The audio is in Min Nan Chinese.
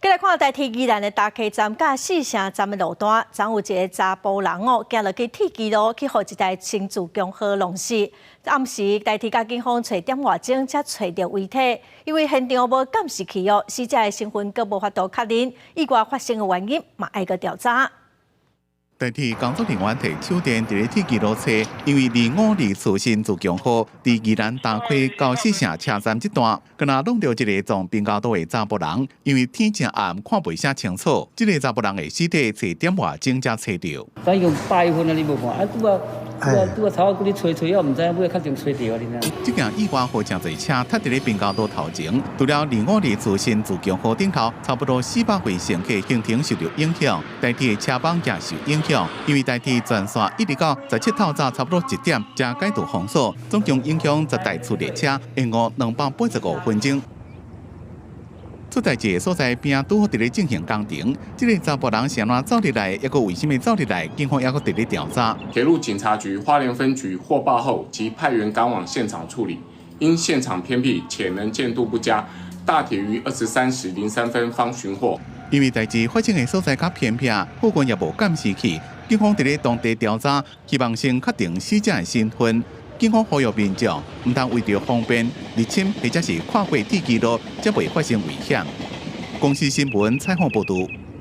繼來看台鐵宜蘭的大溪站佮四城站的路段，昨有一个查埔人哦，行落去鐵支路去予一台新自強號撞死。暗時台鐵佮警方揣點外鐘才揣著遺體，因為現場無監視器哦，死者的身份閣無法度確認，意外發生的原因嘛愛閣調查。台鐵工作人員提手電佇咧鐵支路揣，因為252次新自強號佇宜蘭大溪到四城車站這段，敢若挵著一个撞平交道的查埔人，因為天真暗，看袂啥清楚。這个查埔人的屍體揣點外鐘才揣著。咱已經百分啊，你無看啊？拄啊拄啊拄啊，頭仔閣咧揣揣，我毋知影尾確定揣著啊，你知？這件意外予誠濟車塞佇咧平交道頭前，除了252次新自強號頂頭，差不多400位乘客行程受著影響，台鐵的車班也受影響，因為台鐵全線一直到17透早差不多1點才解除封鎖，總共影響10台次列車，延誤285分鐘。出代誌的所在邊拄好佇咧進行工程，這个查埔人是按怎走入來，抑閣為啥物走入來？警方抑閣佇咧調查。鐵路警察局花蓮分局獲報後，即派員趕往現場處理。因現場偏僻且能見度不佳，大鐵於23時03分方尋獲。因為代誌發生的所在較偏僻，附近也無監視器，警方佇咧當地調查，希望先確定死者的身份。警方呼籲民眾毋通為著方便入侵或者是跨過鐵支路，才袂發生危險。公視新聞採訪報導。